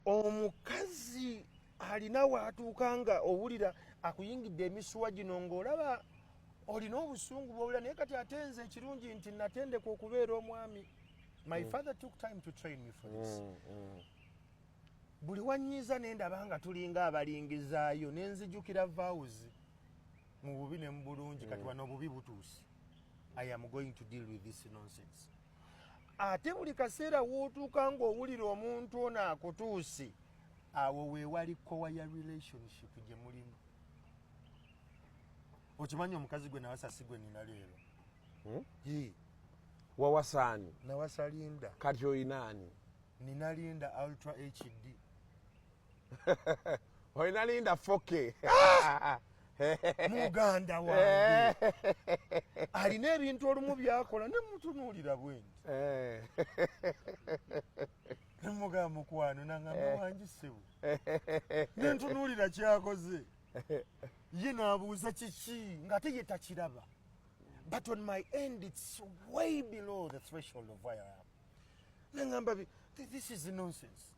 Omukazi alina waatuuka nga owulira akuyingidde emisuwa gino, ng'olaba olina obusungu bwowulira. Naye kati ate nze ekirungi nti natendeka okubeera omwami. My father took time to train me for this. Buli wanyiiza nendaba nga tulinga abalingizaayo, nenzijukira vows mu bubi ne mu bulungi. Kati wano obubi butuuse, I am going to deal with this nonsense. Ate buli kaseera wootuuka ng'owulira omuntu ono akutuuse, awo weewali core ya relationship gye mulimu. Okimanyi omukazi gwe nawasa si gwe nina leero? Ye. Wawasaani? Nawasa Linda. Kati oyinaani? Nina Linda Ultra HD. Olina Linda 4K. Muganda wange alina ebintu olumu byakola nemutunuulira bwe nti, nemugamba, "Mukwano," nangamba, "Wangi ssebo." Nentunuulira kyakoze, ye n'abuuza kiki, ng'ate ye takiraba, but on my end it's way below the threshold of where I am. Nengamba, "This is nonsense,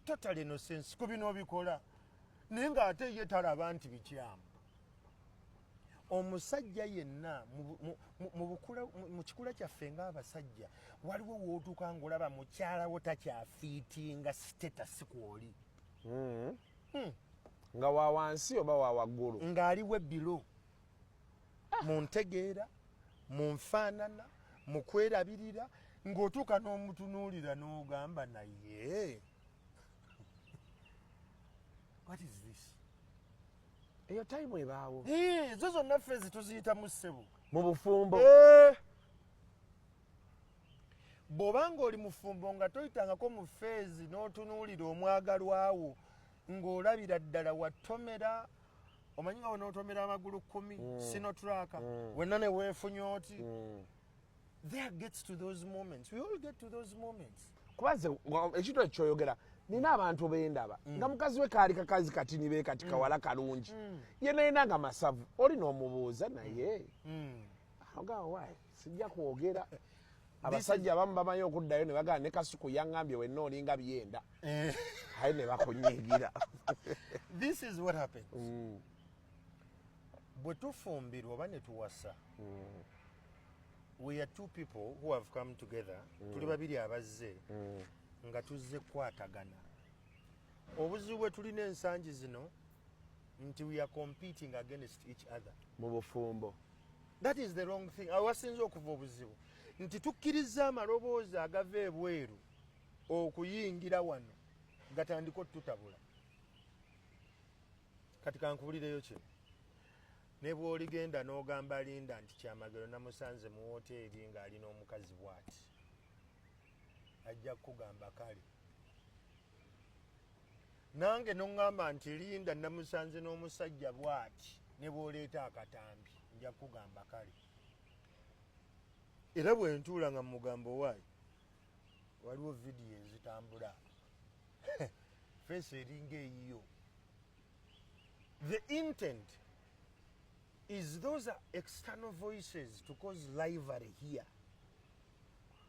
totally nonsense." Ku bino obikola naye ng'ate ye talaba nti bikyamu. Omusajja yenna mu kikula kyaffe ng'abasajja, waliwo wootuuka ng'olaba mukyala wo takyafittinga status kwoli. Nga wa wansi oba wa waggulu? Ng'aliwo below mu ntegeera, mu nfaanana, mu kwerabirira, ng'otuuka n'omutunuulira n'ogamba, "Naye what is this?" Eyo time ebaawo. Ezo zonna phase tuziyitamu, ssebo. Mu bufumbo. Eh. Bw'obanga oli mufumbo nga toyitangako mu phase n'otunuulira omwagalwawo ng'olabira ddala watomera, omanyi nga wenootomera amagulu 10, Sinotruk, wenna ne weefunya oti. There gets to those moments, we all get to those moments. Kuba nze ekintu ekyo kyoyogera, nina abantu bendaba nga mukazi we kaali kakazi katini be kati kawala kalungi, ye nayina nga masavu, oli n'omubuuza naye ogamba, "Wayi, sijja kwogera." Abasajja abamu bamanyi okuddayo ne bagamba, "Ne Kasuku yaŋŋambye wenna olinga byenda," aye ne bakunyiigira. This is what happens. Bwe tufumbirwa oba ne tuwasa, we are two people who have come together. Tuli babiri abazze nga tuzze kukwatagana. Obuzibu bwe tulina ensangi zino nti we are competing against each other mu bufumbo. That is the wrong thing. Awasinze okuva obuzibu nti tukkiriza amaloboozi agava ebweru okuyingira wano gatandika otutabula. Kati kankubulireyo kino: ne bw'oligenda n'ogamba Linda nti Kyamagero namusanze mu woteeri ng'alina omukazi bw'ati, ajja kukugamba kale. Nange noŋŋamba nti Linda namusanze n'omusajja bw'ati, ne bw'oleeta akatambi nja kukugamba kale. Era bwe ntuula nga mugambo, waayi waliwo vidiyo ezitambula, face eringa eyiyo. The intent is those are external voices to cause rivalry here.